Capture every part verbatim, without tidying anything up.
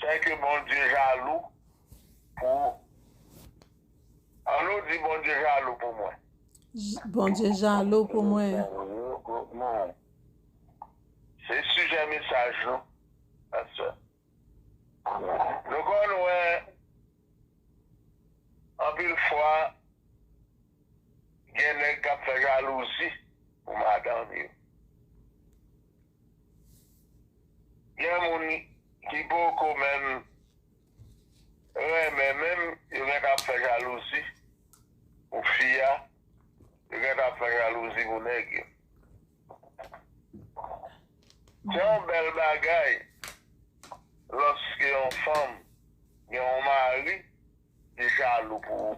Sèke Bondye jalou pou ou. An nou di, Bondye jalou pou mwen. J- Bondye jalou pou mwen. Se sijè mesaj nou, pastè. Nou konn wè, anpil fwa, gen nèg k ap fè jalouzi pou madanm yo. Gen moun ki poko menm renmen, menm yo gentan ap fè jalouzi pou fi a, yo gentan ap fè jalouzi pou nèg yo. Se yon bèl bagay lòske yon fanm gen yon mari ki jalou pou ou.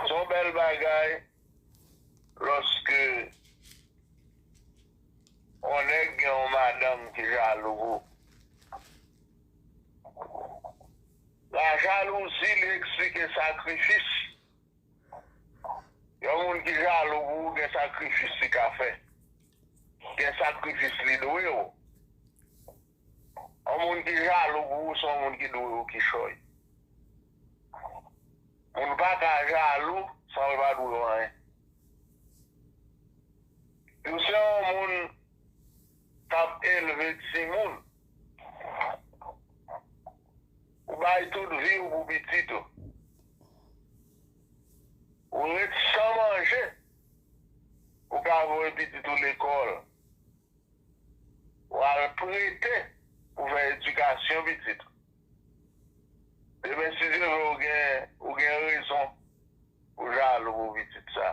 Se yon bèl bagay lòske yon nèg gen yon madanm ki jalou pou ou. Lajalouzi, li eksplike sakrifis. Yon moun ki jalou pou ou gen sakrifis li ka fè. Gen sakrifis li dwe w. Yon moun ki jalou pou ou, se yon moun ki dwe w kichòy. Moun pa ka jalou san l pa dwe w anyen. Ou se yon moun k ap elve timoun. Ou bay tout vi w pou pitit ou. Ou ret san manje pou ka voye pitit ou lekòl. Ou al prete pou fè edikasyon pitit ou. Demen, si Dye vle, ou gen, ou gen rezon pou jalou pou pitit sa.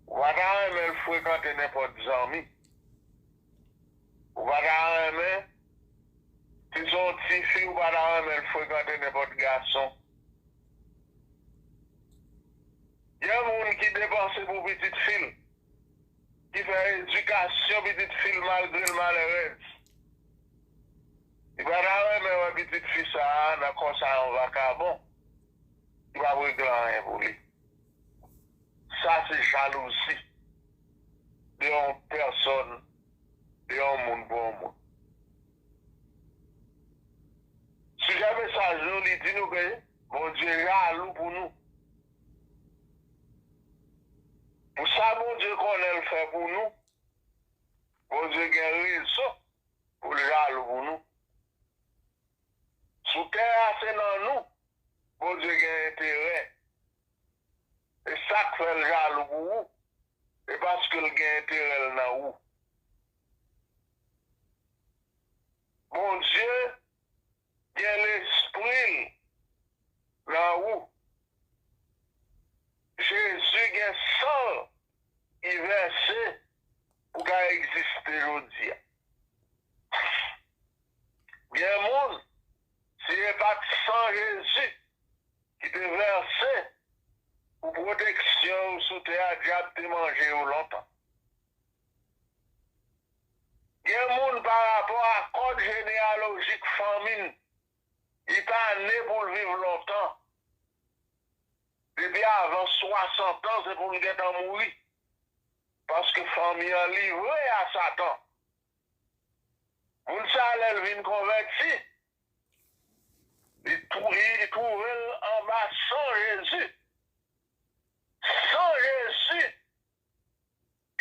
Ou pa ta renmen l frekante nenpòt zanmi. Ou pa ta renmen, si se yon tifi, ou pa ta renmen l frekante nenpòt gason. Gen moun ki depanse pou pitit fi l, ki fè edikasyon pitit fi l malgre l malerèz. Li pa ta renmen wè pitit fi sa a nan kò sa yon vakabon ki p ap regle anyen pou li. Sa se jalouzi de yon pèsòn, de yon moun pou yon moun. Sijè mesaj nou, li di nou ke Bondye jalou pou nou. Pou sa Bondye konnen l fè pou nou, Bondye gen rezon pou l jalou pou nou. Sou tè a se nan nou Bondye gen enterè. E sa k fè l jalou pou ou, e paske l gen enterè l nan ou. Bondye gen lespri l nan ou. Jezi gen san l ki vèse pou w ka egziste jodi a. Gen moun, si se pa t san Jezi ki te vèse pou pwoteksyon yo sou tè a, dyab te manje yo lontan. Gen moun, pa rapò a kòd jeneyalojik fanmi n, li pa ne pou l viv lontan. Depi avan swasant an, se pou l gentan mouri. Paske fanmi an livre a Satan. Moun sa a, lè l vin konvèti, li twou-, li twouve l anba san Jezi. San Jezi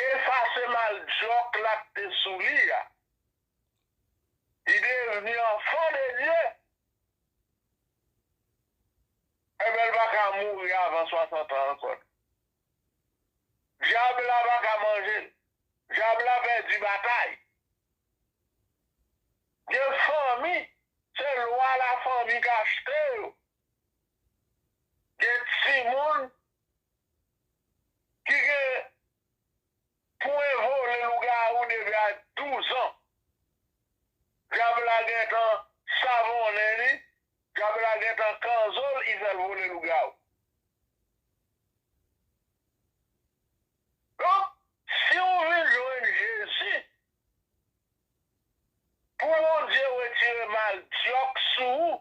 efase maldyòk la k te sou li a. Li devni anfan de Dye. Enben, l pa ka mouri avan swasant an ankò. Dyab la pa ka manje l. Dyab la pèdi batay. Gen fanmi, se lwa lafanmi k achte yo. Gen timoun ki gen pwen vole lougawou depi a douz an. Dyab la gentan savonnen li, dyab la gentan kanzo l, li fè l vole lougawou. Donk, si w vin jwenn Jezi, pou Bondye retire maldyòk sou ou,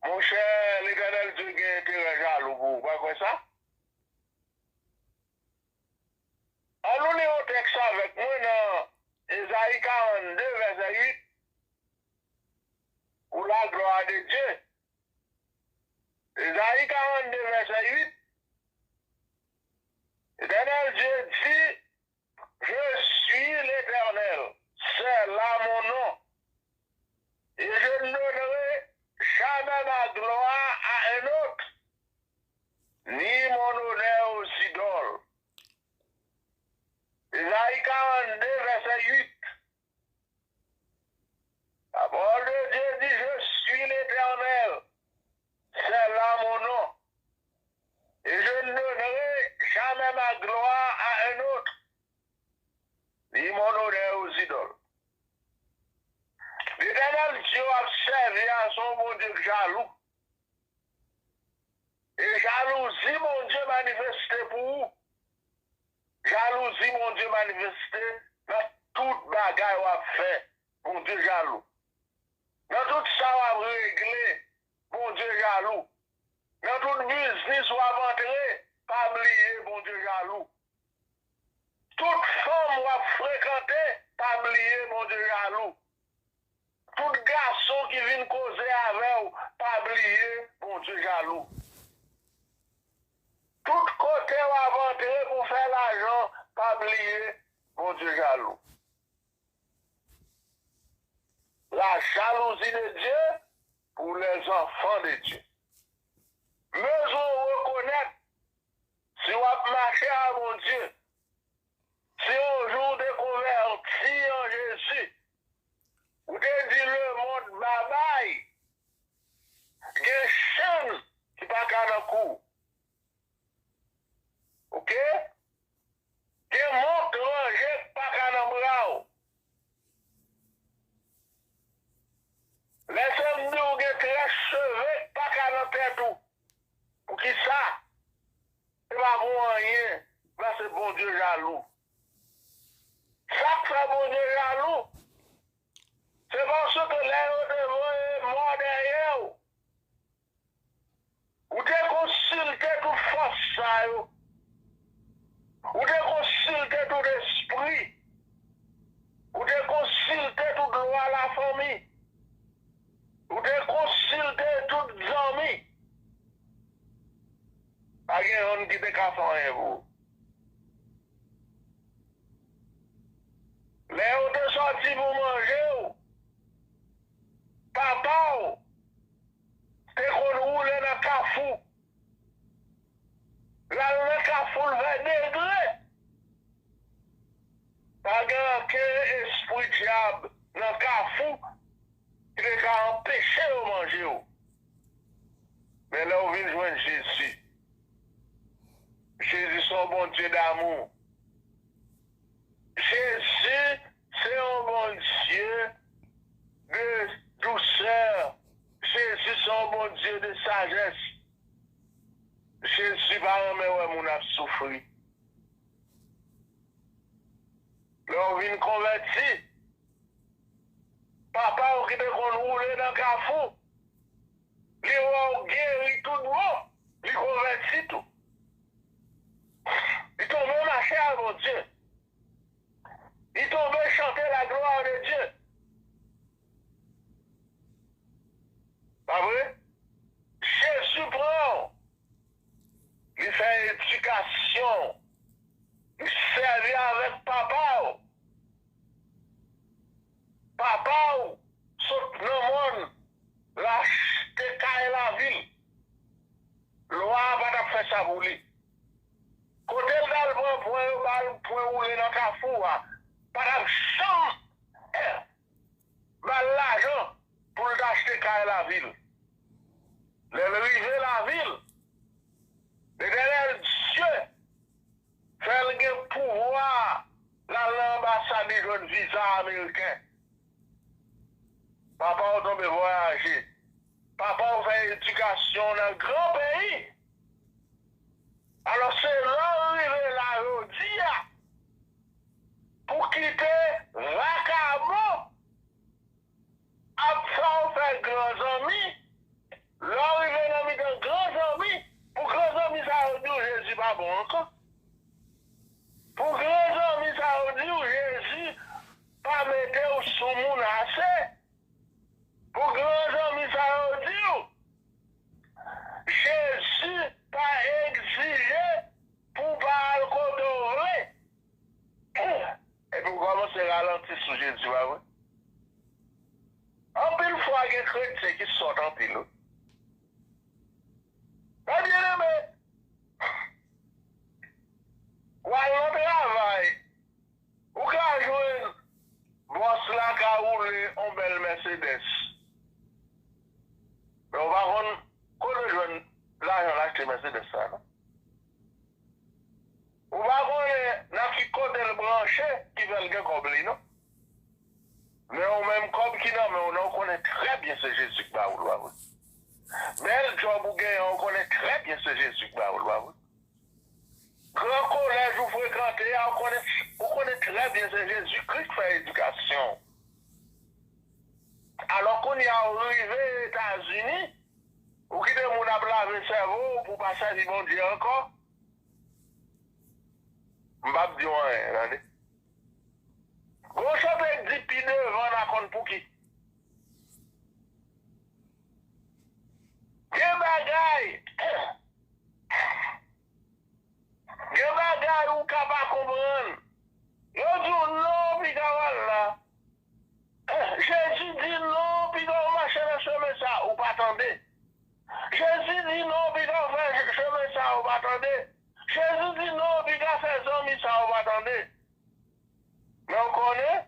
monchè, Letènèl Dye gen enterè jalou pou ou. Pa kwè sa? Ann nou li yon tèks avèk mwen nan Ezayi karannde, vèsè uit. Ezayi karannde, vèsè uit, Letènèl Dye di, Je suis l'Éternel, c'est là mon nom, et je ne donnerai jamais ma gloire à un autre, ni mon honneur aux idoles. Ezayi karannde, vèsè uit. La parole de Dieu dit, Je suis l'Éternel, c'est là mon nom, et je ne donnerai jamais ma gloire à un autre, ni mon honneur aux idoles. Letènèl Dye w ap sèvi a se yon Bondye k jalou. E jalouzi Bondye manifeste pou ou. Jalouzi Bondye manifeste nan tout bagay w ap fè. Bondye jalou. Nan tout sa w ap regle, Bondye jalou. Nan tout biznis w ap antre, pa bliye Bondye jalou. Tout fanm w ap frekante, pa bliye Bondye jalou. Tout gason ki vin koze avè w, pa bliye Bondye jalou. Tout kote w ap antre pou fè lajan, pa bliye Bondye jalou. La jalousie de Dieu pour les enfants de Dieu. Bezwen rekonèt, si w ap mache a Bondye, si yon jou w te konvèti an Jezi, ou te di lemonn babay, gen chenn ki pa ka nan kou w. Oke? Gen mont ranje k pa ka nan bra w. Lè sa m di w gen très cheve k pa ka nan tèt ou. Poukisa? Se pa pou anyen, paske Bondye jalou. Sa k fè Bondye jalou, se paske lè yo te voye mò dèyè w, ou te konsilte tout fòs sa yo. Ou te konsilte tout espri. Ou te konsilte tout lwa lafanmi. Ou te konsilte tout zanmi. Pa gen yonn ki te ka fè anyen pou ou. Lè yo te sòti pou manje w, papa w te konn woule nan kafou. L al nan kafou, l fè degre. Pa gen ankenn espri dyab nan kafou ki te ka anpeche yo manje w. Men lè w vin jwenn Jezi, Jezi se yon Bondye damou. Jezi se yon Bondye de dousè. Jezi se yon Bondye de sajès. Jezi pa renmen wè moun ap soufri. Lè w vin konvèti, papa w ki te konn woule nan kafou, li wè w geri tout bon, li konvèti tou. Li tonbe mache a Bondye. Li tonbe chante la gloire de Dieu. Pa vre? Jezi pran w. Li fè edikasyon w. Li sèvi avèk papa w. Papa w sot nan mòn, l achte kay lavil. Lwa a pa t ap fè sa pou li. Kote l t al pran pwen yo ba l, pwen woule nan kafou a, pa t ap janm ba l lajan pou l t achte kay lavil. Lè l rive lavil, Letènèl Dye fè l gen pouvwa l al nan anbasad li jwenn viza ameriken. Papa w tonbe vwayaje. Papa w fè edikasyon w nan gran peyi. Alò, se lè w rive la jodi a pou kite vakabon ap fè w fè gran zanmi. Lè w rive nan mitan gran zanmi, pou gran zanmi sa yo di w Jezi pa bon ankò. Pou gran zanmi sa yo di w Jezi pa mete w sou moun ase. Pou gran zanmi sa yo di w, Jezi kòb ou genyen an, ou konnen trè byen se Jezi k ba ou l, pa vre? Gran kolèj ou frekante a, ou konnen, ou konnen trè byen se Jezikri k fè edikasyon w. Alò, kounye a ou rive Etazini, ou kite moun ap lave sèvo w pou w pa sèvi Bondye ankò. M p ap di w anyen, tande. Gon chante k di pi devan n a konn pou ki. Gen bagay, gen bagay ou ka pa konprann. Yo di w non, piga w al la. Jezi di non, piga w mache nan chemen sa, ou pa tande. Jezi di non, piga w fè chemen sa, ou pa tande. Jezi di non, piga fè zanmi sa, ou pa tande. Men w konnen,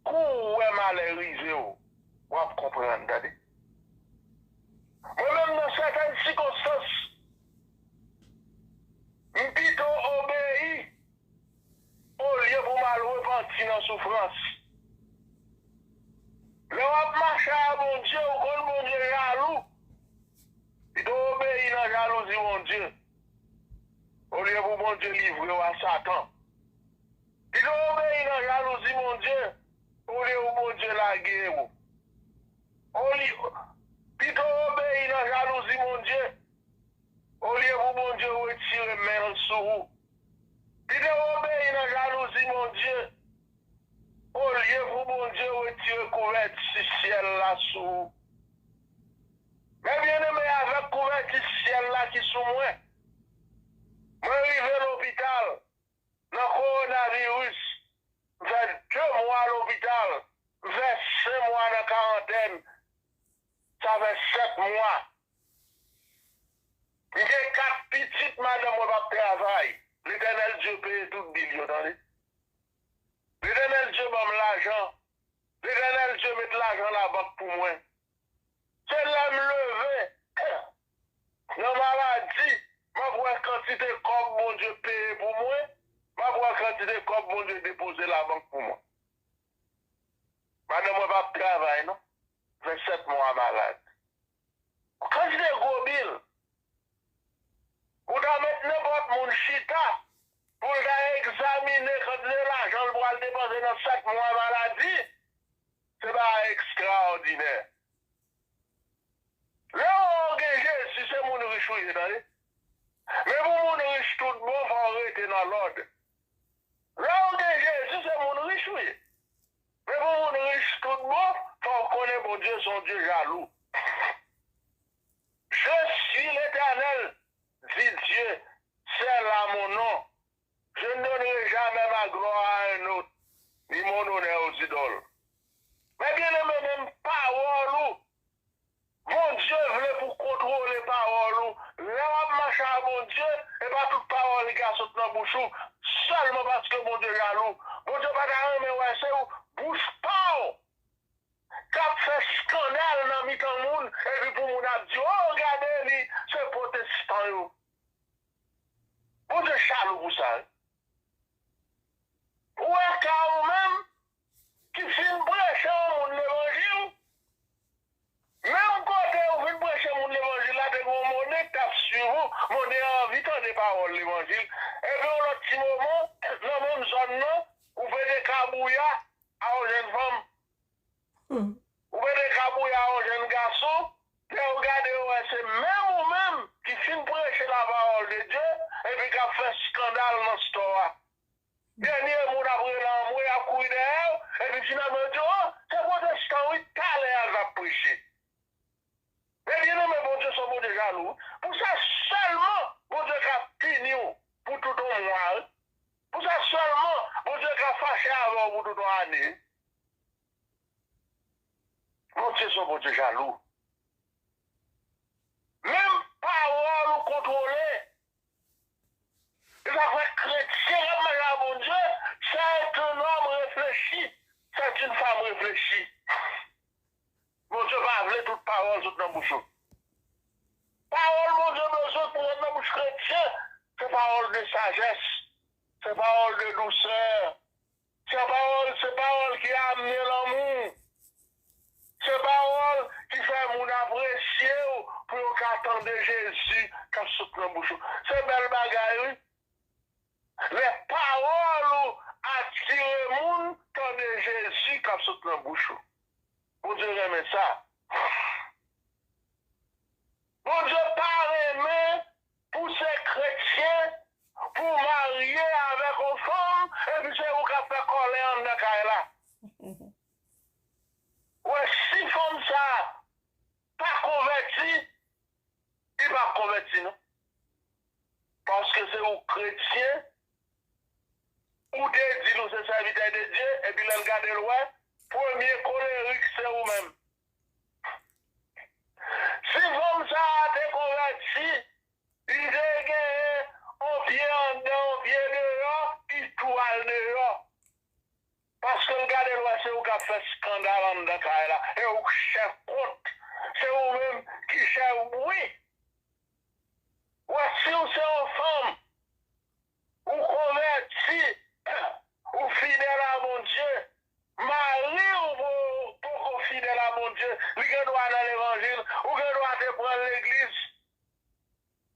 kou w wè malè rive w, w ap konprann, tande. Mwen menm, nan sètèn sikonstans, m pito obeyi olye pou m al repanti nan soufrans. Lè w ap mache a Bondye, ou konn Bondye jalou. Pito obeyi nan jalouzi Bondye, olye pou Bondye livre w a Satan. Pito obeyi nan jalouzi Bondye, olye pou Bondye lage w. Olye, pito obeyi nan jalouzi Bondye, olye pou Bondye retire men l sou ou. Pito obeyi nan jalouzi Bondye, olye pou Bondye retire kouvèti syèl la sou ou. Men byeneme, avèk kouvèti syèl la ki sou mwen, mwen rive lopital nan kowonaviris. M fè de mwa lopital, m fè senk mwa nan karantèn, sa fè sèt mwa. M gen kat pitit, madanm mwen p ap travay. Letènèl Dye peye tout bil yo, tande. Letènèl Dye ban m lajan. Letènèl Dye met lajan labank pou mwen. Se lè m leve nan maladi, m ap wè kantite kòb Bondye peye pou mwen, m ap wè kantite kòb Bondye depoze labank pou mwen. Madanm mwen p ap travay non. Fè sèt mwa malad. Kantite gwo bil. Ou ta met nenpòt moun chita pou l ta egzamine kantite lajan l pral depanse nan sèt mwa maladi. Se bagay ekstraòdinè. Lè w gen Jezi, se moun rich ou ye, tande. Men pou moun rich tout bon, fò w rete nan lòd. Lè w gen Jezi, se moun rich ou ye. Men pou moun rich tout bon, fò w konnen Bondye se yon Dye jalou. Je suis l'Éternel, dit Dieu, c'est là mon nom. Je ne donnerai jamais ma gloire à un autre, ni mon honneur aux idoles. Men byeneme, menm pawòl ou, Bondye vle pou kontwole pawòl ou. Lè w ap mache a Bondye, e pa tout pawòl ki ka sot nan bouch ou, sèlman paske Bondye jalou. Bondye pa ta renmen wè se ou, bouch pa w k ap fè eskandal nan mitan moun, epi pou moun ap di, o, gade li, se pwotestan yo. Bondye jalou pou sa, wi. Ou wè ka ou menm ki fin preche yon moun levanjil, menm kote ou fin preche moun levanjil la, te gen yon monnen k t ap swiv ou, monnen an anvi tande pawòl levanjil, epi yon lòt ti moman, nan menm zòn nan, ou pete kabouya a yon jèn fanm. Ou mete kabouya a yon jèn gason, lè yo gade yo wè se menm ou menm ki fin preche lapawòl de Dye, epi k ap fè eskandal nan stò a. Dènye moun ap rele anmwe, y ap kouri dèyè w, epi finalman yo di, o, se pwotestan wi, talè a l t ap preche. Men byeneme, Bondye se yon Bondye jalou. Pou sa sèlman, Bondye ka pini w pou tout yon mwa, wi. Pou sa sèlman, Bondye ka fache avè w pou tout yon ane. Bondye se yon Bondye jalou. Menm pawòl ou kontwole. E sa fè kretyen k ap mache a Bondye, c'est un homme réfléchi, c'est une femme réfléchie. Bondye pa vle tout pawòl sot nan bouch ou. Pawòl Bondye bezwen pou sot nan bouch kretyen, se pawòl de sajès, se pawòl de dousè, se pawòl, se pawòl ki amene lanmou, se pawòl ki fè tande Jezi k ap sot nan bouch ou. Se bèl bagay, wi. Lè pawòl ou atire moun, tande Jezi k ap sot nan bouch ou. Bondye renmen sa. Bondye pa renmen pou se kretyen, pou marye avèk yon fanm, epi se ou k ap fè kòlè anndan kay la. Wè, si fanm sa a pa konvèti, li p ap konvèti, non. Paske se ou kretyen, ou te di l ou se sèvitè de Dye, epi lè l gade l wè, premye kolerik se ou menm. Si fanm sa a te konvèti, li te genyen yon pye anndan, yon pye deyò, li tou al deyò. Paske l gade l wè se ou k ap fè eskandal anndan kay la. E ou k chèf kont. Se ou menm ki chèf bri. Wè, si w se yon fanm, ou konvèti, ou fidèl a Bondye, mari w po- poko fidèl a Bondye, li gen dwa nan levanjil, ou gen dwa te pran l legliz.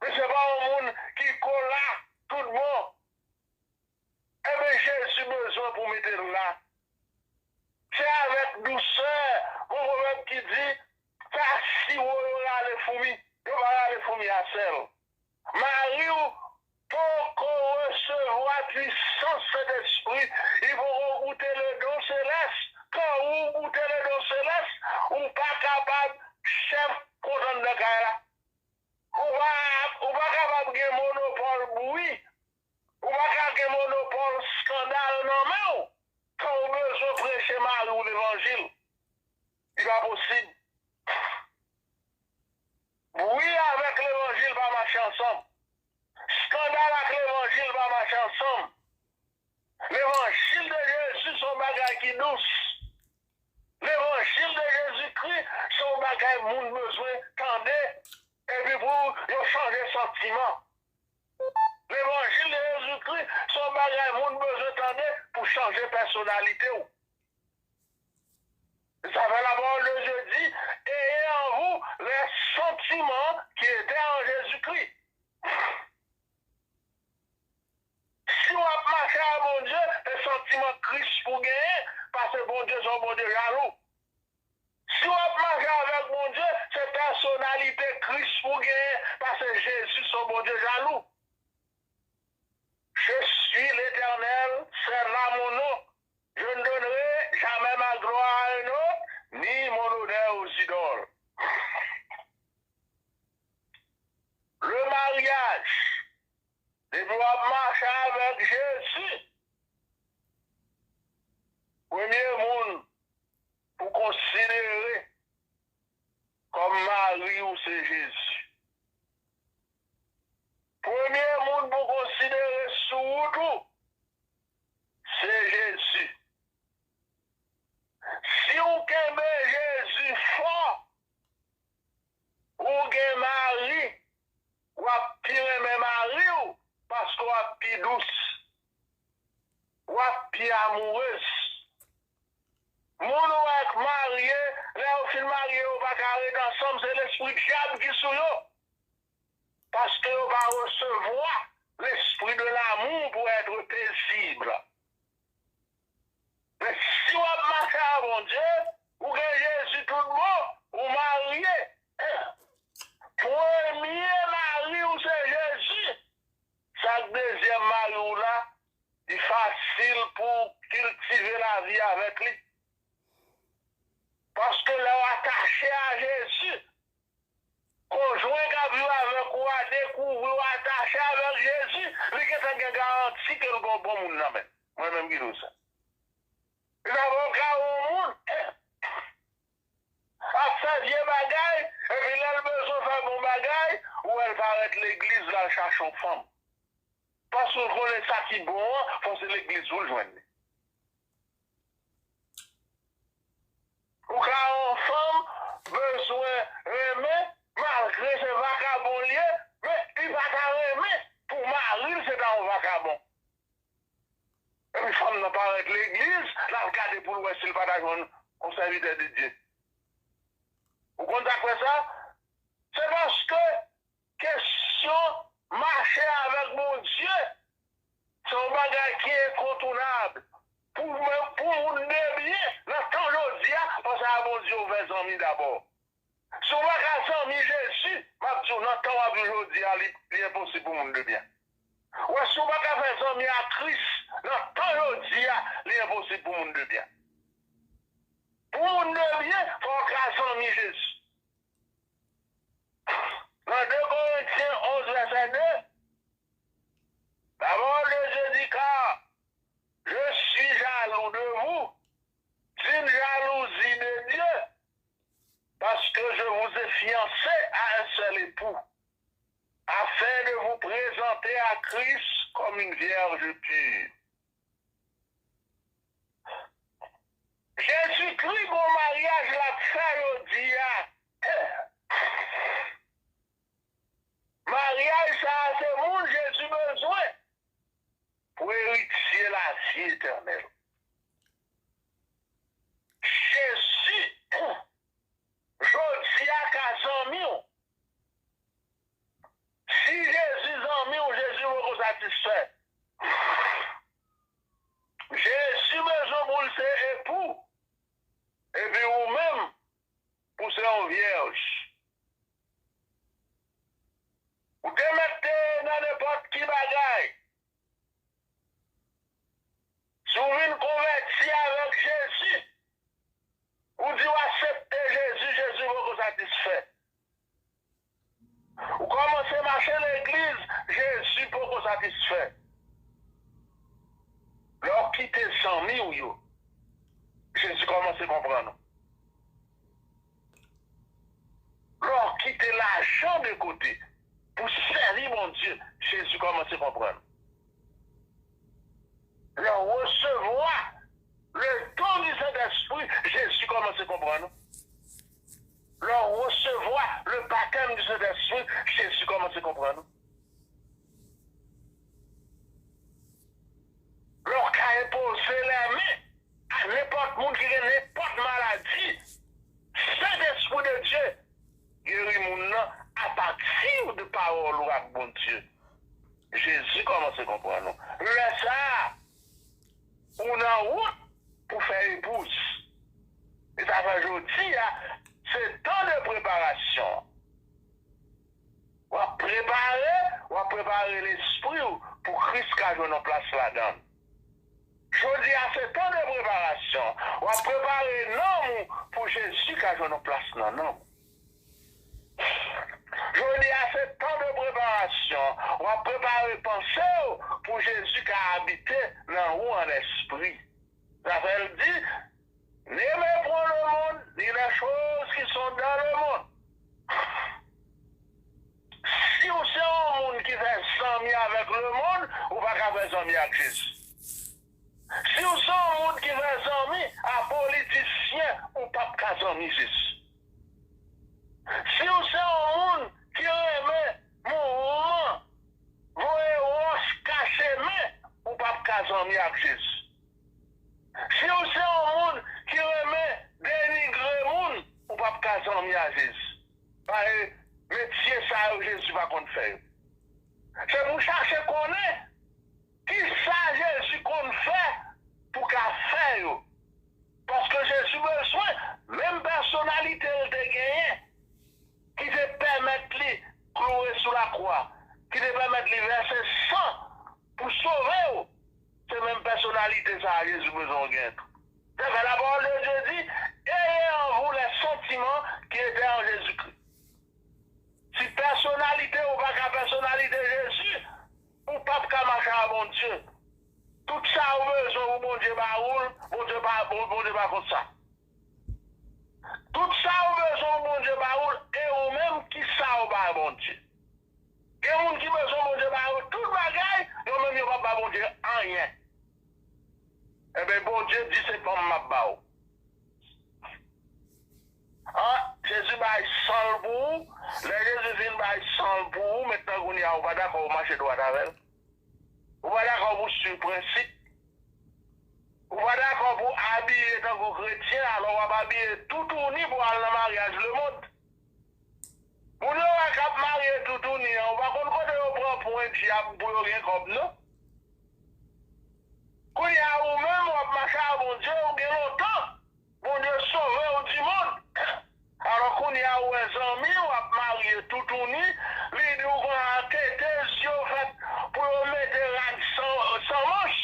Men se pa yon moun ki kola tout bon. Ebyen, Jezi bezwen pou mete l la. Se avèk dousè, gon pwovèb ki di, se ak siwo yo rale foumi, yo pa rale foumi a sèl. Mari w poko resevwa pisans Sentespri, li poko goute le don selès. Kan ou goute le don selès, ou pa kapab chèf kont anndan kay la. Ou pa, ou pa kapab gen monopòl bri. Ou pa ka gen monopòl eskandal nan men w. Kan ou bezwen preche mari w levanjil, li pa posib. Bri avèk levanjil pa mache ansanm. Eskandal ak levanjil pa mache ansanm. Levanjil de Jezi se yon bagay ki dous. Levanjil de Jezikri se yon bagay moun bezwen tande epi pou yo chanje santiman. Levanjil de Jezikri se yon bagay moun bezwen tande pou chanje pèsonalite w. Se sa fè lapawòl de Dye di, ayez en vous les sentiments qui étaient en Jésus-Christ. Si w ap mache ak Bondye, se santiman Kris pou genyen, paske Bondye se yon Bondye jalou. Si w ap mache avèk Bondye, se pèsonalite Kris pou genyen, paske Jezi se yon Bondye jalou. Je suis l'Éternel, c'est là mon nom. Je ne donnerai jamais ma gloire à un autre, ni mon honneur aux idoles. Le mariage, depi w ap mache avèk Jezi, premye moun pou konsidere kòm mari w se Jezi. Premye moun pou konsidere sou wout ou, se Jezi. Si w kenbe Jezi fò, ou gen mari, w ap pi renmen mari w paske w ap pi dous. W ap pi amourez. Moun ou wè k marye, lè yo fin marye, yo pa ka ret ansanm, se lespri dyab ki sou yo. Paske yo pa resevwa l'esprit de l'amour pour être paisible. Men si w ap mache ak Bondye, ou gen Jezi tout bon, ou marye. Premye mari w se Jezi. Sa k dezyèm mari w la, li fasil pou w kiltive lavi avèk li. Paske lè w atache a Jezi, konjwen k ap viv avèk ou a dekouvri w atache avèk Jezi, li gentan gen garanti ke l gon bon moun nan men l. Mwen menm ki di w sa. Li pa bon ka yon moun ap fè vye bagay, epi lè l bezwen fè bon bagay, ou wè l parèt legliz, l al chache yon fanm. Paske l konnen sa ki bon an, fò se legliz pou l jwenn li. Ou ka wè yon fanm bezwen renmen, malgre se vakabon l ye, men li pa ta renmen pou mari l se ta yon vakabon. Epi fanm nan parèt legliz, l al gade pou l wè si l pa ta jwenn yon sèvitè de Dye. Ou konn sa k fè sa? Se paske pou, pou moun de byen nan tan jodi a, panse a Bondye ou fè zanmi dabò. Si w pa ka zanmi Jezi, m ap di w, nan tan w ap viv jodi a, li, li enposib pou moun de byen. Wè, si w pa ka fè zanmi a Kris, nan tan jodi a, li enposib pou moun de byen. Pou moun de byen, fò w ka zanmi Jezi. Nan de Korentyen onz, vèsè de, la parole de Dieu dit, car je suis jaloux de vous, d'une jalousie de Dieu, parce que je vous ai fiancés à un seul époux, afin de vous présenter à Christ comme une vierge pure. Jezikri gon maryaj l ap fè jodi a. Maryaj sa a se moun Jezi bezwen pou eritye lavi etènèl. Jezi jodi a ka zanmi w. Si Jezi zanmi w, Jezi poko satisfè. Jezi bezwen pou l se epou, epi ou menm pou se yon vyèj. Ou te mèt te nan nenpòt ki bagay. Si w vin konvèti avèk Jezi, ou di w aksepte Jezi, Jezi poko satisfè. Ou kòmanse mache legliz, Jezi poko satisfè. Lè w kite zanmi w yo, Jezi kòmanse konprann ou. Lè w kite lajan de kote pou sèvi Bondye, Jezi kòmanse konprann ou. Lè w resevwa le don du Saint-Esprit, Jezi kòmanse konprann ou. Lè w resevwa le baptême du Saint-Esprit, Jezi kòmanse konprann ou. Lè w ka enpoze lèmen a nenpòt moun ki gen nenpòt maladi, Sentespri de Dye geri moun nan apati de pawòl ou ak Bondye. Jezi kòmanse konprann ou. Lè sa a, ou nan wout pou fè epouz. E sa fè jodi a, se tan de preparasyon. W ap prepare, w ap prepare lespri w pou Kris ka jwenn yon plas ladan l. Jodi a se tan de preparasyon. W ap prepare nanm ou pou Jezi ka jwenn yon plas nan nanm ou. Jodi a se tan de preparasyon. W ap prepare panse w pou Jezi ka abite nan ou an espri. Zafè l di, n'aimez point le monde, ni les choses qui sont dans le monde. Si w se yon moun ki fè zanmi avèk lemonn, ou pa ka fè zanmi ak Jezi. Si w se yon moun ki fè zanmi a politisyen, ou p ap ka zanmi Jezi. Si w se yon moun ki renmen mouvman voye wòch kache men, ou p ap ka zanmi ak Jezi. Si w se yon moun ki renmen denigre moun, ou p ap ka zanmi a Jezi. Paske metye sa yo, Jezi pa konn fè yo. Se pou w chache konnen kisa Jezi konn fè pou w ka fè yo. Paske Jezi bezwen menm pèsonalite l te genyen, ki te pèmèt li kloure sou lakwa, ki te pèmèt li vèse san pou sove w. Se menm pèsonalite sa a Jezi bezwen w gen tou. Sa fè la parole de Dieu dit, ayez en vous les sentiments qui étaient en Jésus-Christ. Si pèsonalite ou pa ka pèsonalite Jezi, ou p ap ka mache a Bondye. Tout sa ou bezwen pou Bondye ba ou l, Bondye pa, Bon- Bondye pa konn sa. Tout sa ou bezwen pou Bondye ba ou l, e ou menm, kisa ou ba Bondye? Gen moun ki bezwen Bondye ba yo tout bagay, yo menm yo p ap ba Bondye anyen. Ebyen, Bondye di se pa m m ap ba w. An, Jezi bay san l pou ou. Lè Jezi fin bay san l pou ou, mentnan kounye a ou pa dakò ou mache dwat avè l. Ou pa dakò pou w swiv prensip. Ou pa dakò pou w abiye tankou kretyen, alò w ap abiye toutouni pou w al nan maryaj lemonn. Moun yo wè k ap marye toutouni an, ou pa konn kote yo pran pwen dyab pou yo gen kòb non. Kounye a ou menm w ap mache toutouni, li di w konsa tete, zye w fèt pou yo mete rad san, san manch.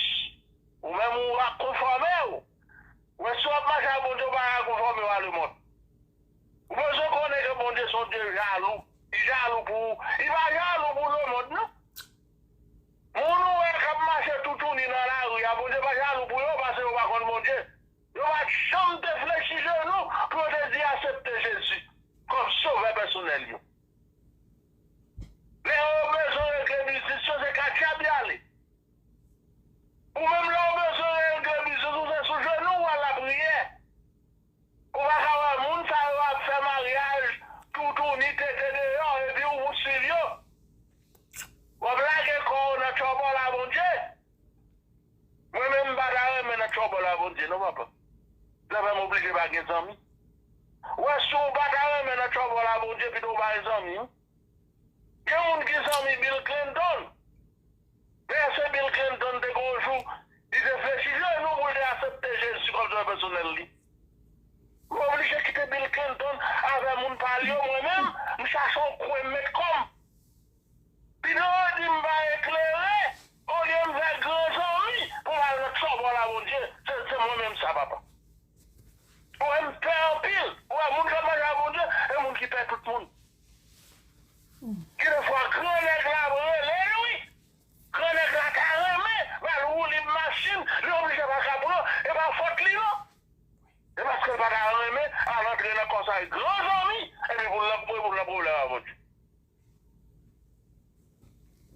Ou menm ou ap konfòme w. Wè si w ap mache ak Bondye, ou pa ka konfòme w a lemonn. Ou bezwen konnen ke Bondye se yon Dye jalou. Li jalou pou ou. Li pa jalou pou lemonn, non. Moun ou wè k ap mache toutouni nan lari a, Bondye pa jalou pou yo paske yo pa konn Bondye. Yo pa t janm te flechi jenou pou yo te di aksepte Jezi kòm sovè pèsonèl yo. Lè yo bezwen regle biznis yo, se ka dyab y ale. Ou menm lè w bezwen regle biznis ou, se sou jenou w al lapriyè. Ou pa ka wè moun sa yo ap fè maryaj, toutouni tete deyò, epi ou pou swiv yo. W ap lage kò w nan tchòbòl a Bondye. Mwen menm m pa ta renmen nan tchòbòl a Bondye non papa. Sa fè m oblije pa gen zanmi. Ou wè si w pa ta renmen nan tchòbòl a Bondye, pito w pa gen zanmi wi. Gen moun ki zanmi Bill Clinton. Dayè se Bill Clinton te gen yon jou, li te flechi jenou pou l te aksepte Jezi kòm sovè pèsonèl li. M oblije kite Bill Clinton avè moun pa l yo, mwen menm, m chache yon kwen m met kò m. Pito yo di m pa eklere, olye m fè gran zanmi pou m al nan tchòbòl a Bondye. Se, se mwen menm sa, papa. Ou wè m pè anpil. Ou wè moun k ap mache ak Bondye, e moun ki pè tout moun. Gen de fwa, gran nèg la ap rele l, wi. Gran nèg la ta renmen ba l woulib machin, li oblije pa ka pran, e pa fòt li, non. E paske l pa ta renmen al antre nan kò sa, gran zanmi, epi pou l nan, pou l nan pwoblèm avè Bondye.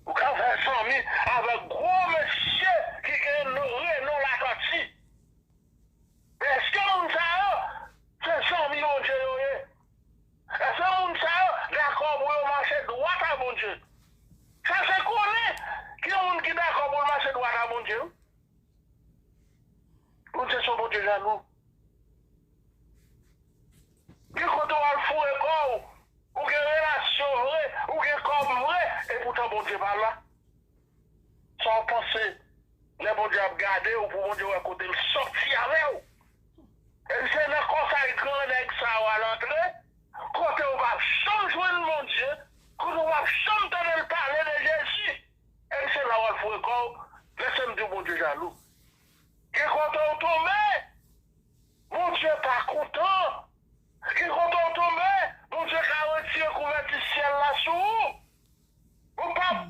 Ou ka fè zanmi avèk gwo mesye ki gen non, renon Latòti. Men èske moun sa yo se zanmi Bondye yo ye? Èske moun sa yo dakò pou yo mache dwat a Bondye? Chèche konnen ki moun ki dakò pou l mache dwat a Bondye, wi. Bondye se yon Bondye jalou. Gen kote w al foure kò w, ou gen relasyon vre, ou gen kòb vre, epoutan Bondye pa la. Sa w panse, lè Bondye ap gade w, pou Bondye wè kote l sòti avè w? Epi se nan kò sa gran nèg sa yo al antre, kote w p ap janm jwenn Bondye, kote w p ap janm tande l pale de Jezi. Epi se la w al foure kò w, lèse m di w Bondye jalou. Gen kote w tonbe, Bondye pa kontan. Gen kote w tonbe, Bondye ka retire kouvèti syèl la sou ou. Ou p ap,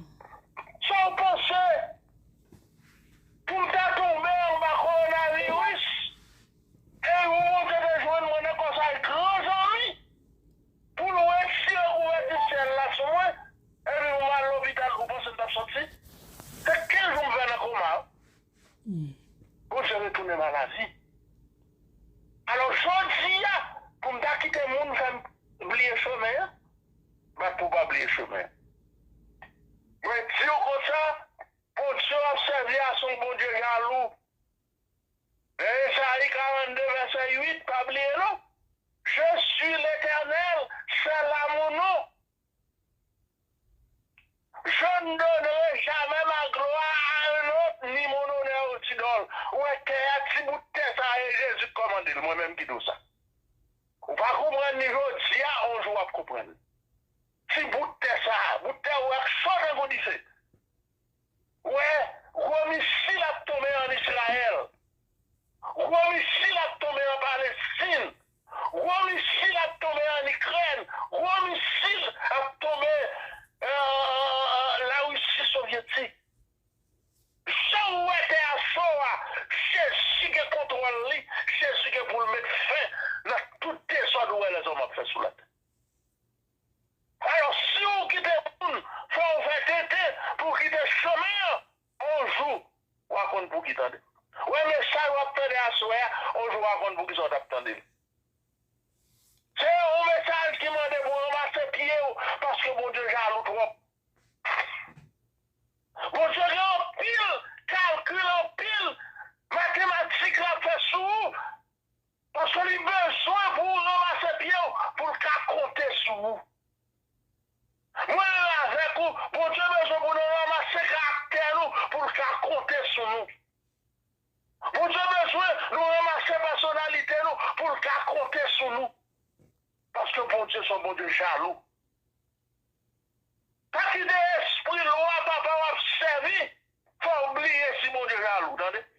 sa w panse, pou m ta tonbe anba kowonaviris, e ou Bondye te jwenn mwen nan kò sa gran zanmi, pou l retire kouvèti syèl la sou mwen, epi pou m al lopital, ou panse m t ap sòti? Se kenz jou m fè nan koma. Bondye retounen m a lavi. Alò, jodi a, pou m ta kite moun fè m bliye chemen an, m pa t pou pa bliye chemen an. Mwen di w konsa, Bondye w ap sèvi a se yon Bondye jalou. Nan Ezayi karannde, vèsè uit, pa bliye non. Je suis l'Éternel, c'est là mon nom. Je ne donnerai jamais ma gloire à un autre, ni mon honneur aux idoles. Ou wè tè a, ti bout tè sa a, e Jezi k kòmande l, mwen menm ki di w sa. Ou pa konprann li jodi a, yon jou w ap konprann. Ti bout tè sa a, bout tè ou wè k cho tankou dife. Ou wè, gwo misil ap tonbe ann Izrayèl. Gwo misil ap tonbe an Palestin. Gwo misil ap tonbe ann Ikrèn. Gwo misil ap tonbe, euh, Larisi Sovyetik. Jan w wè tè a cho a, Jezi gen kontwòl li, Jezi gen pou l met fen nan tout dezòd ou wè lèzòm ap fè sou latè. Alò, si w kite moun fè w fè tenten pou w kite chemen an, yon jou, w a konn pou ki tande. Ou wè mesaj w ap tande aswè a, yon jou w a konn pou ki sa w t ap tande l. Se yon mesaj ki mande pou w ranmase pye w, paske Bondye jalou twòp. Bondye gen anpil kalkil, anpil matematik l ap fè sou ou. Paske li bezwen pou w ranmase pye w, pou l ka konte sou ou. Mwen menm avèk ou, Bondye bezwen pou nou ranmase karaktè nou, pou l ka konte sou nou. Bondye bezwen nou ranmase pèsonalite nou, pou l ka konte sou nou. Paske Bondye se yon Bondye jalou. Ou tande?